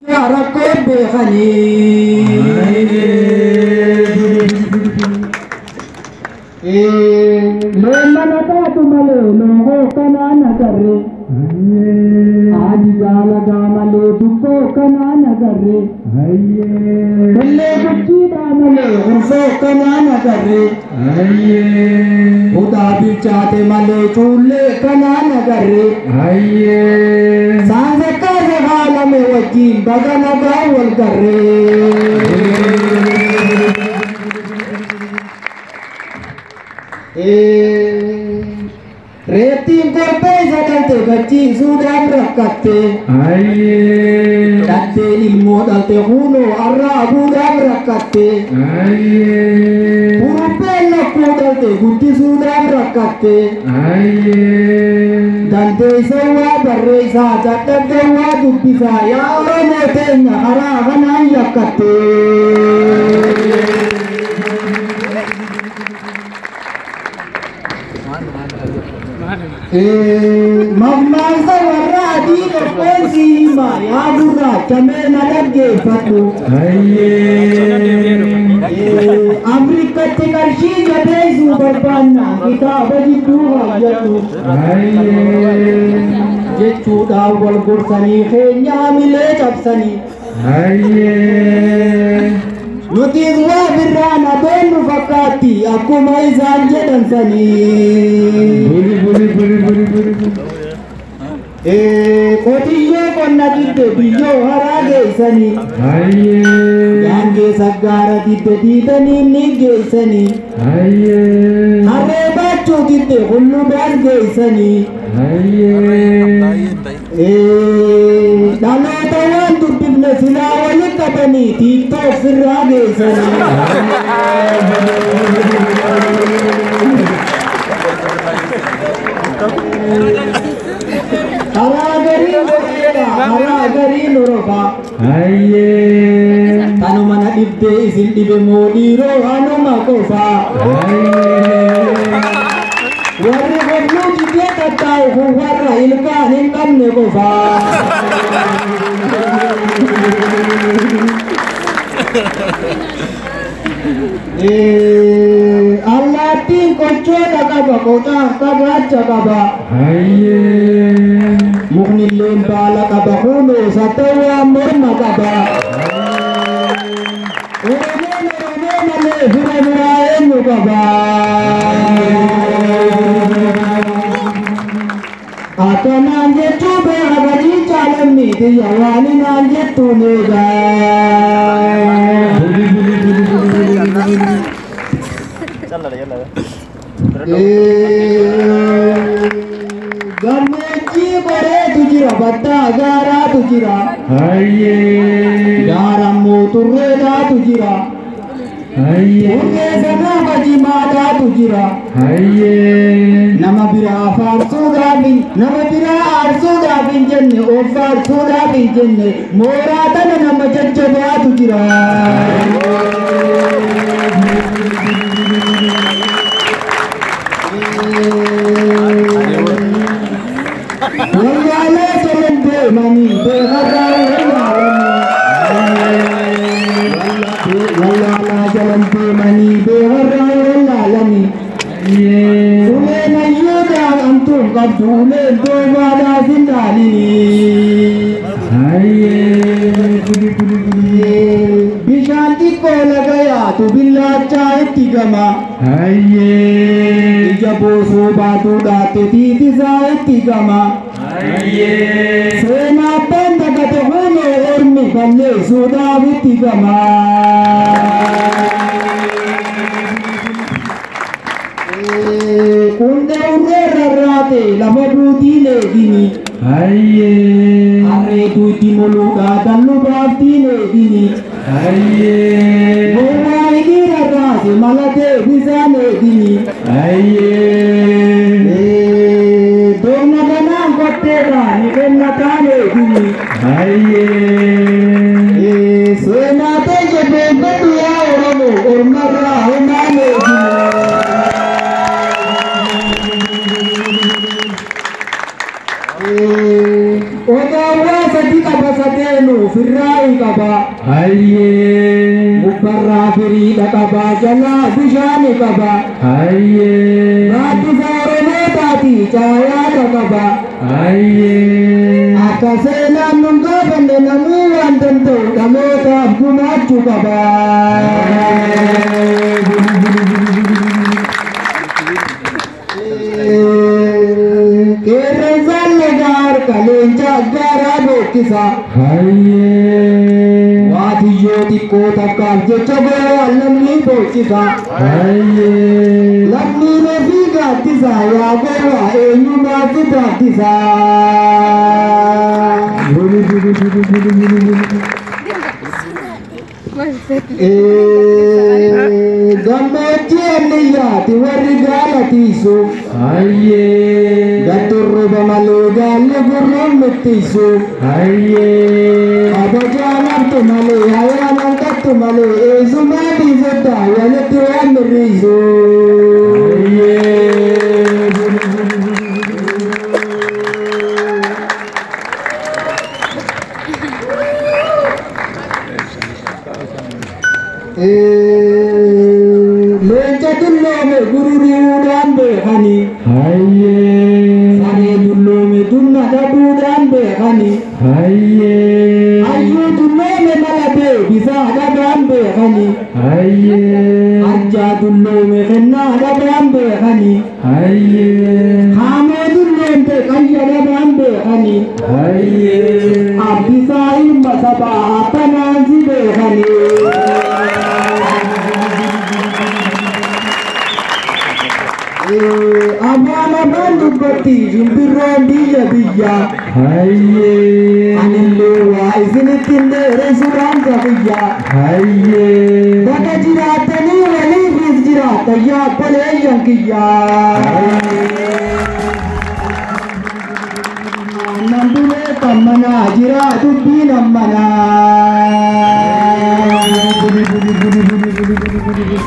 Rakkoo beekanii. Leemmana taatu malee loogoo kanaan agarre. Ani jaalagaa malee dukkoo kanaan agarre. Illee guchiidhaa malee hursoo kanaan agarre. Hudhaa bilchaate malee cuullee kanaan agarre. Saanzakkaase haalame wajjin baga nagaa wal garre. Reettiin korbee isa dhalte gachiisuudhaaf rakkatte. Dhalteen ilmoo dhalte kunoo arraabuudhaaf rakkatte. Kurupheen lakkuu dhalte guddisuudhaaf rakkatte. Dandeessee waa barreessaa dadhabdee waa dubbisaa yaa Oromoo teenya karaa kanaan yakkatte. Mammaaksa warra adii tokkoon si hima yaa gurraacha mee na dhaggeeffadhu. Afrikatti qarshii jabeessuu barbaanna kitaaba jidduu hojjedhu. Jechuudhaan wal gorsanii keenya hamilee cabsanii. Nutis waa birraan adoon nu fakkaatti akkuma isaan jedhan sanii. Buli buli buli buli buli. Qotiyyoo qonna didde biyyoo haraa geessanii. Gaangee saggaara didde diidanii ni geessanii. Harree baachuu didde hullubaas geessanii. Dhaloota waan dubbifne silaa walitti qabanii tiiktook sirraa geessanii. Karaa gariin goreedha, karaa gariin orofaa. Tanuma na dhibdee isin dhibe moo dhiiroo hanuma qofaa. Warri holluu didee tattaa'u kun warra ilkaan hin qabne qofaa. Allaattiin qochoodha qaba, qocaan qabaacha qaba. Muknilleen baala qaba, kunoo sattawwaan morma qaba. Oromoon Oromoo malee fira biraa eenyu qaba? Akkanaan jechuu beeka qajiichaa lammii tiyya waan inaan jettuun eegaa. Buli buli buli buli buli buli. Gammoojjii qoreetu jira, baddaa gaaraatu jira. Gaara immoo turreedhaatu jira. Turree sanaa jimaadhaatu jira. Nama biraa faarsuudhaaf nama biraa aarsuudhaaf hin jenne of faarsuudhaaf hin jenne mooraa tana nama jajjabaatu jira. Wallaalee jalan deemanii beekarraa wallaalanii. Wallaalaa jalan deemanii beekarraa wallaalanii. Uleen ayyuudhaan amtuun qabdu uleen doomaadhaaf hin dhaalinii. Buli buli buli. Bishaan xiqqoo laga yaatu billaachaa itti gama. Ija boosoo baatuu dhaatte tiitisaa itti gama. Seenaa abbaan dagate kunoo ormi balleessuudhaaf itti gama. Qundee urree rarraate lafa buutiin eegini. Harree duuti moluudhaa dallu baaftiin eegini. Gowwaa hidhii rarraase malatee bisaan eegini. Doona kanaan kotteerraa ni kennataan eegini. Seenaa ta'e jabeeffadhu yaa Oromoo ormarraa homaan eegini. Odaawwaa sadi qaba sadeenu firraa yaa'ii qaba. Hayyee. Gubbarraa firiidha qaba jalaa bishaani qaba. Hayyee. Gaaddisa Oromootaati caayaadha qaba. Hayyee. Akka seenaan nun gaafanne namuu waan danda'u dhalootaaf gumaachuu qaba. Qeerransaan lagaa harka leenca gaaraa beeksisa. Hayyee. Waatiyyoo xiqqoo takkaaf jecha gowwaan lammii boochisa. Hayyee. Lammiin ofii gaaddisa yaa gowwaa eenyumaa si gaaddisa. Buli buli buli buli buli buli. Gammoojjii anniyyaati warri gaala tiisu. Hayyee. Gatturruba malee gaalli gurruun mittiisu. Hayyee. Kabajaan haftu malee hayaan hanqattu malee eessumaa dhiisetta walitti waan mirriisu. Hayyee. Buli buli buli buli buli. Leenca dulloome gururi'uudhaan beekani. Hayyee. Saree dulloome dunna dhabuudhaan beekani. Hayyee. Hayyuu dulloome mala deebisaa dhabaan beekani. Hayyee. Arjaa dulloome kennaa dhabaan beekani. Hayyee. Haamee dulloomte qayya dhabaan beekani. Hayyee. Abdisaa ilma sabaa akkanaan si beekani. Afaan afaan dubbatti shimbirroon biyya biyya. Hayyee. Anillee waa isinitti hin dheeressuudhaan safiyya. Hayyee. Bakka jiraattanii waliifis jiraattan yaabbalee kiyya. Aannan bulee kan manaa jira dubbiin ammanaa. Buli buli buli buli buli buli buli.